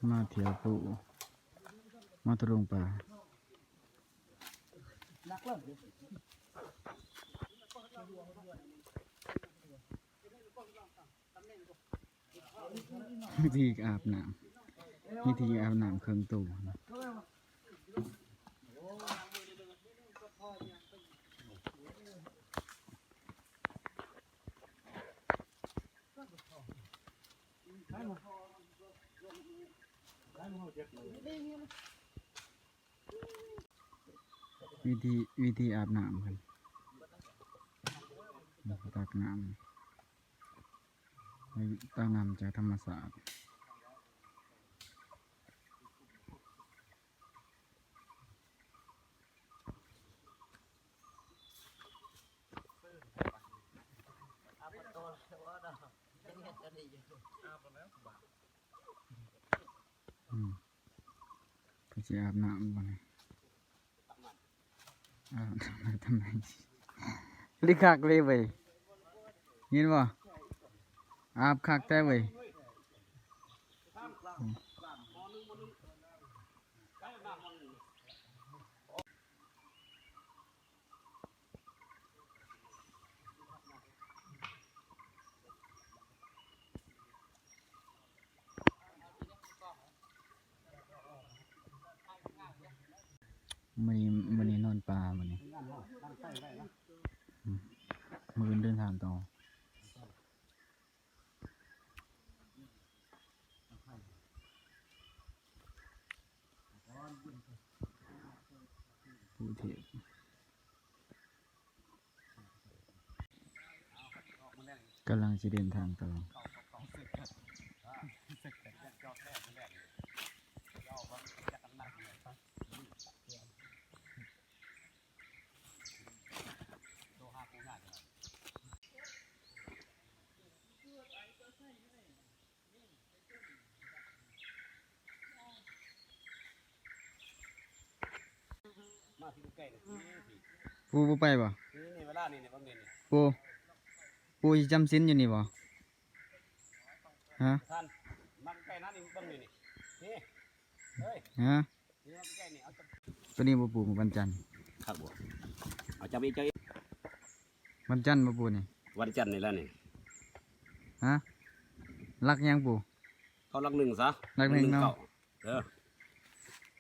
ມາທ່ຽວພູ ມາທະລຸງປ່າ. ວິທີອາບນ້ຳ ວິທີອາບນ້ຳເຄິ່ງໂຕ. ວິທີ ວິທີອາບນ້ຳເພິ່ນ ຕັກນ້ຳ ຕັກນ້ຳຈາກທຳມະຊາດ. ອືມ ເພິ່ນຊິອາບນ້ຳບໍ່ນີ້? ອາບນ້ຳທຳໄມ? ລິຄັກເລີຍເວີຍ ເຫັນບໍ່? ອາບຄັກແທ້ເວີຍ. ມື້ນີ້ ມື້ນີ້ນອນປ່າມື້ນີ້. ອືມ ມື້ອື່ນເດີນທາງຕໍ່. ກະລັງຊິເດີນທາງຕໍ່. ປູບໍ່ໄປບໍ່? ປູ ປູຊິຈຳສິນຢູ່ນີ້ບໍ່? ຮະ? ຮະ? ໂຕນີ້ບໍ່ປູ ວັນຈັນ ຄັກບໍ່? ເອົາຈັບອີກ ຈັບອີກ ວັນຈັນບໍ່ປູນີ້? ວັນຈັນນີ້ລະນີ້. ຮະ? ຫຼັກຫຍັງປູ? ເອົາຫຼັກໜຶ່ງຊະ ຫຼັກໜຶ່ງເນາະ. ເອີ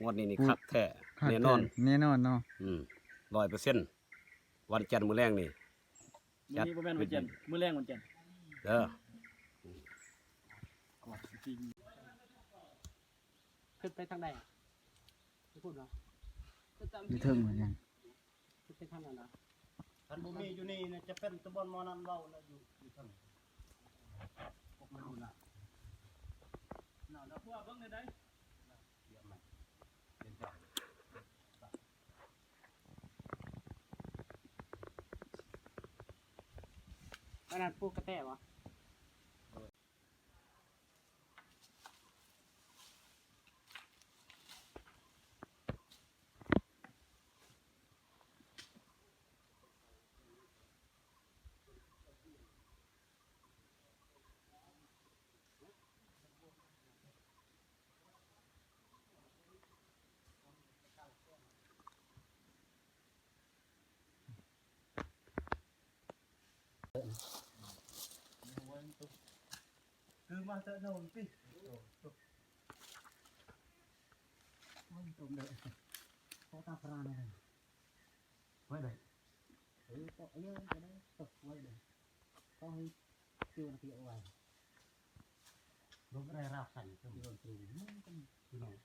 ງວດນີ້ນີ້ຄັກແທ້ ຄັກແທ້ ແນ່ນອນ ແນ່ນອນເນາະ. ອືມ ຮ້ອຍເປີເຊັນ ວັນຈັນມື້ແລງນີ້. ມື້ນີ້ບໍ່ແມ່ນວັນຈັນ ມື້ແລງວັນຈັນເດີ. ຂຶ້ນໄປທາງໃດ? ໄປພຸ້ນເນາະ ຢູ່ເທິງເໝືອນກັນ. ຄືເປັນທາງນັ້ນນະ ຄັນບໍ່ມີຢູ່ນີ້ນະ ຈະເປັນຕະບ່ອນໝໍນັ້ນເວົ້ານະ ຢູ່ ຢູ່ທາງ ພວກມັນຢູ່ນະ ນະ ແລ້ວພວກເບິ່ງແນວໃດ ອັນນັ້ນປູກະແຕບໍ່? ຄືມາແຕ່ໂນນຕິ ໂອ້ຍ ຕົມເດີ ໂຕຕາພຣານະ ໄວ້ໄດ້ ເອີ ໂຕເອີ ໄດ້ ໂຕໄວ້ໄດ້ ໂຕໃຫ້ ເຈົ້າໜ້າທີ່ເອົາໄວ້ ລົງໄດ້ລາບໃສ່ ເຈົ້າໂດນຕີ ພີ່ນ້ອງ.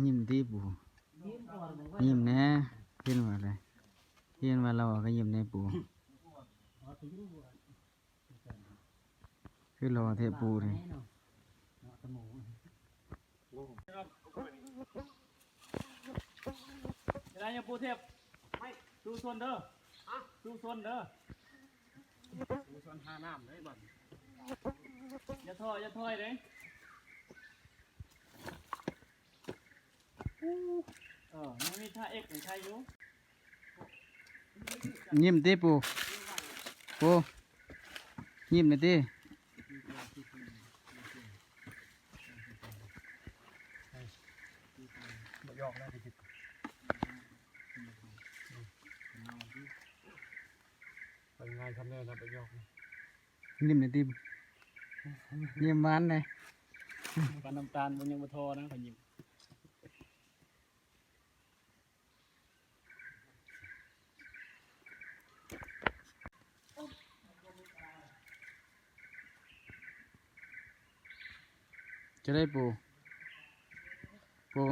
ຍິ້ມຕິປູ ຍິ້ມແດ່ ເຫັນວ່າແຫຼະ ເຫັນວ່າຫຼໍ່ກະຍິ້ມແດ່ປູ. ຄືຫຼໍ່ແທ້ປູນີ້ ເວລາຍັງປູເທບ ສູ້ຊົນເດີ ສູ້ຊົນເດີ ສູ້ຊົນຫານ້ຳເດ້ບັດ ຢ່າທໍ້ ຢ່າຖອຍເດ້. ເອີ ມັນມີທ່າເອັກຂອງໄທຢູ່. ຍິ້ມຕິປູ່ ປູ່ ຍິ້ມແດ່ຕິ. ບໍ່ຢອກແລ້ວ ເປັນໄງຄຳແນວນະ ບໍ່ຢອກ. ຍິ້ມແດ່ຕິ ຍິ້ມຫວານແດ່. ປານນ້ຳຕານມັນຍັງບໍ່ທໍ່ນະ ຂ້ອຍຍິ້ມ. ຈັ່ງໃດປູ່ ປູ່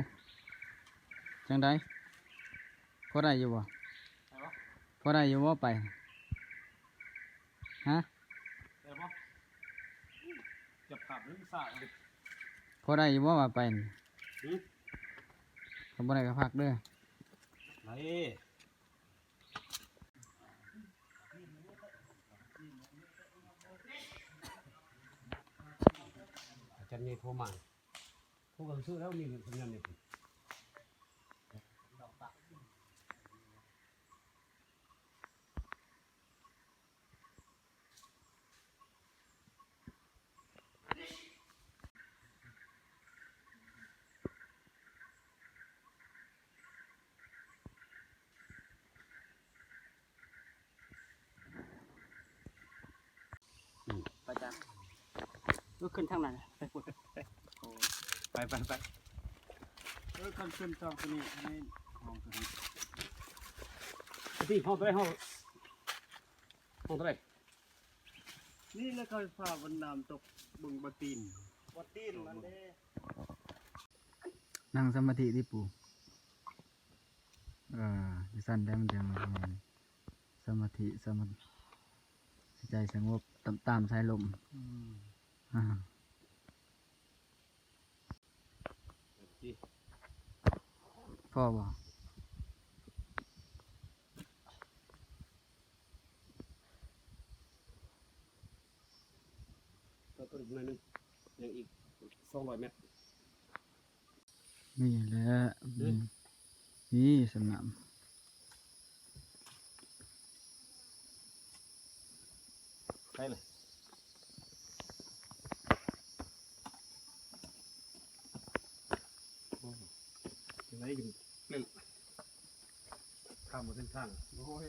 ຈັ່ງໃດ ພໍໄດ້ຢູ່ບໍ່? ພໍໄດ້ຢູ່ບໍ່ໄປ? ຮະ? ໄດ້ບໍ່? ຈັບພາບເລື່ອງສາກເດ້. ພໍໄດ້ຢູ່ບໍ່ວ່າໄປນີ້? ຫື? ຄັນບໍ່ໄດ້ກໍພັກເດີ. ໄດ້. ອາຈານໃຫຍ່ໂທມາ. ໂທກັນຊື່ແລ້ວ ມີສັນຍານເນັດ. ອືມ ໄປຈ້າ ເອີ ຂຶ້ນທາງນັ້ນ ໄປພຸ້ນ ໄປ ໄປ ໄປ ເອີ ຄັນຂຶ້ນຊ່ອງຕົວນີ້ ໃນຫ້ອງຕົວນີ້ ທີ່ຫ້ອງຕົວໃດ ຫ້ອງ ຫ້ອງຕົວໃດ? ນີ້ແຫຼະ ຂ້ອຍພາບັນນາມຕົກເບິ່ງບໍ່ຕີນ ບໍ່ຕີນນັ້ນເດ້. ນັ່ງສະມາທິຕິປູ່. ເອີ ຈັ່ງຊັ້ນແຫຼະມັນຈັ່ງແມ່ນສະມາທິ ສະມາ ໃຈສະຫງົບ ຕາມ ຕາມສາຍລົມ. ອືມ ອາ ພໍບໍ່? ກໍອີກໜ້ອຍໜຶ່ງ ຍັງອີກສອງຮ້ອຍແມັດ. ນີ້ແຫຼະ ນີ້ ນີ້ສະໜາມ. ໄປເລີຍ ໂອ້ ຈັ່ງໃດຈັ່ງເຫຼັ້ນ ຂ້າມບໍ່ເສັ້ນທາງ. ໂອ້ຍ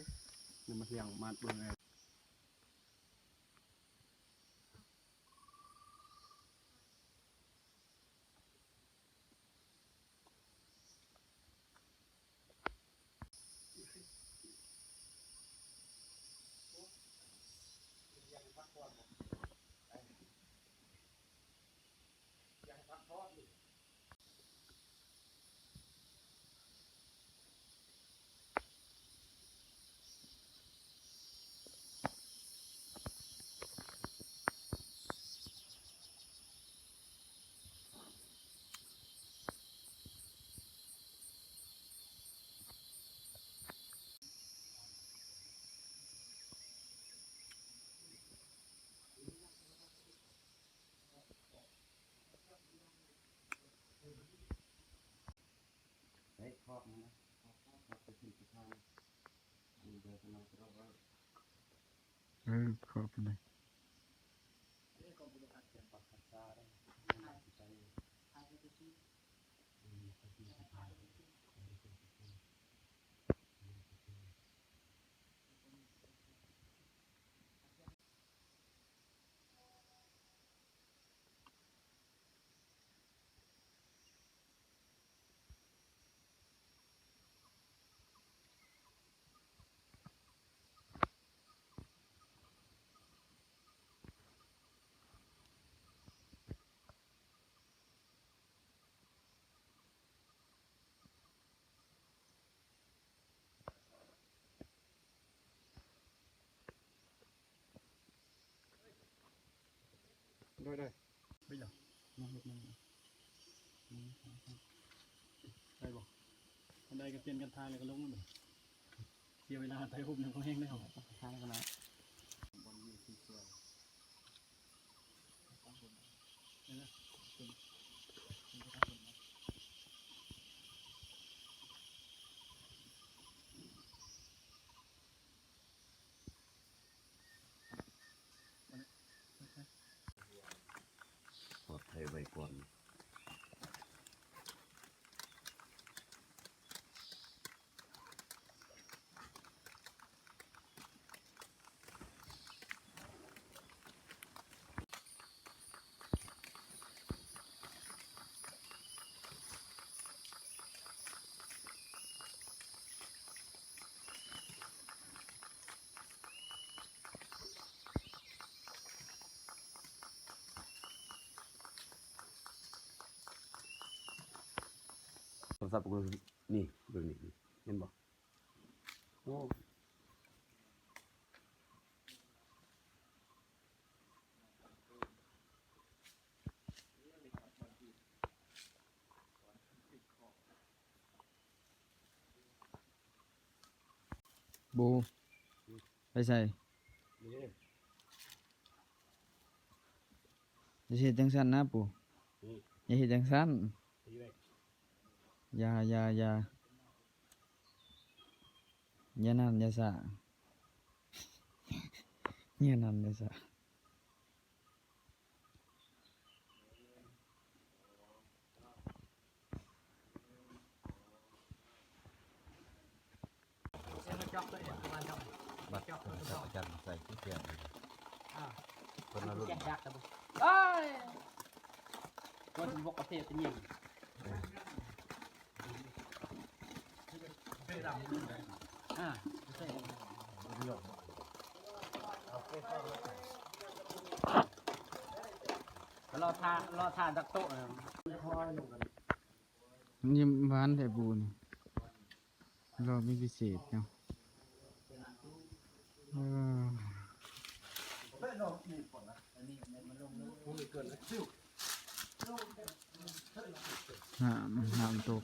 ນີ້ມາທ່ຽງມາເບິ່ງແນ່. ເອີ ຂອບໃຈ. ໂດຍ ໂດຍ ໄປເລີຍ ໄປບໍ່? ອັນໃດກໍປ່ຽນກັນຖ່າຍ ແລ້ວກໍລົງມາເບິ່ງ ເສຍເວລາຖ່າຍຮູບນຳກໍແຮງແລ້ວ ຖ່າຍກັນນະ. ເອີ ເປັນ ເປັນໄປທາງພຸ້ນເນາະ. ກ່ອນ. ໂທລະສັບ ນີ້ ເບິ່ງນີ້ ນີ້ ເຫັນບໍ່? ໂອ້ ໂບ ໄປໃສ? ນີ້ ຢ່າເຮັດຈັ່ງຊັ້ນນະປູ ອືມ ຢ່າເຮັດຈັ່ງຊັ້ນ ນີ້ແຫຼະ ຢ່າ ຢ່າ ຢ່າ ຢ່ານັ້ນ ຢ່າສາ ຢ່ານັ້ນ ຢ່າສາ. ບັດ ບັດ ອາຈານໃສ່ຂີ້ເກຍດ ອ່າ ເພິ່ນມາລຸ້ນ ເອີຍ ຄົນບໍ່ກະເພດເປັນຫຍັງ? ອ່າ ລໍຖ້າ ລໍຖ້າດັກໂຕະ ມັນຍັງບໍ່ທັນໄດ້ບູນ ລໍມີພິເສດເນາະ ເອີ ນ້ຳ ນ້ຳຕົກ.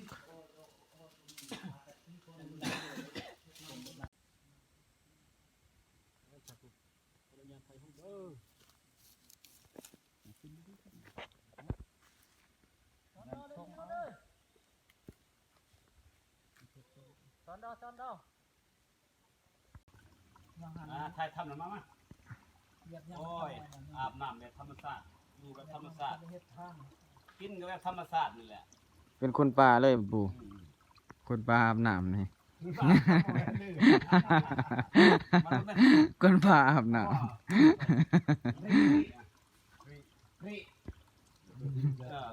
ສອນດອ ສອນດອ ອ່າ ຖ່າຍທຳນຳມາ ມາ ໂອ້ຍ ອາບນ້ຳແບບທຳມະຊາດ ຢູ່ແບບທຳມະຊາດ ກິນກໍແບບທຳມະຊາດນີ້ແຫຼະ ເປັນຄົນປ່າເລີຍປູ ອືມ ຄົນປ່າອາບນ້ຳນີ້ ຄົນປ່າອາບນ້ຳ ເອີ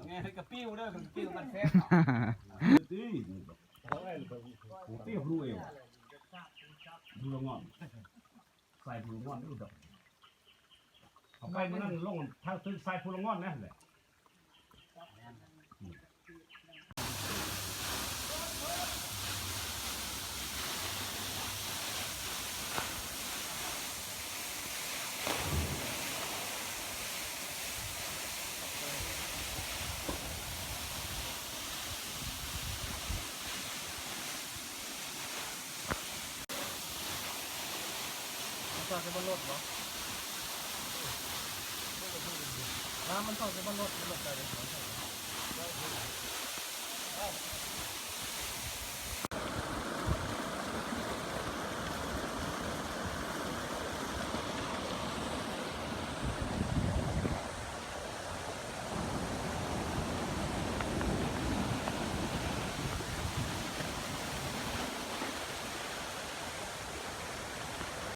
ແງ່ໃສ່ກະປິວເດີ ກະປິວມັນແຊບເນາະ ຕິຮູ້ເອງ ຜູ້ລະງອນ ໃສ່ຜູ້ລະງອນນີ້ດອກ ເອົາໄປມື້ນັ້ນລົງທາງຕຶກໃສ່ຜູ້ລະງອນນັ້ນແຫຼະ. ມັນເຂົ້າໃສ່ບ່ອນລົດບໍ່? ນ້ຳມັນເຂົ້າໃສ່ບ່ອນລົດ ລົດໄປເລີຍ.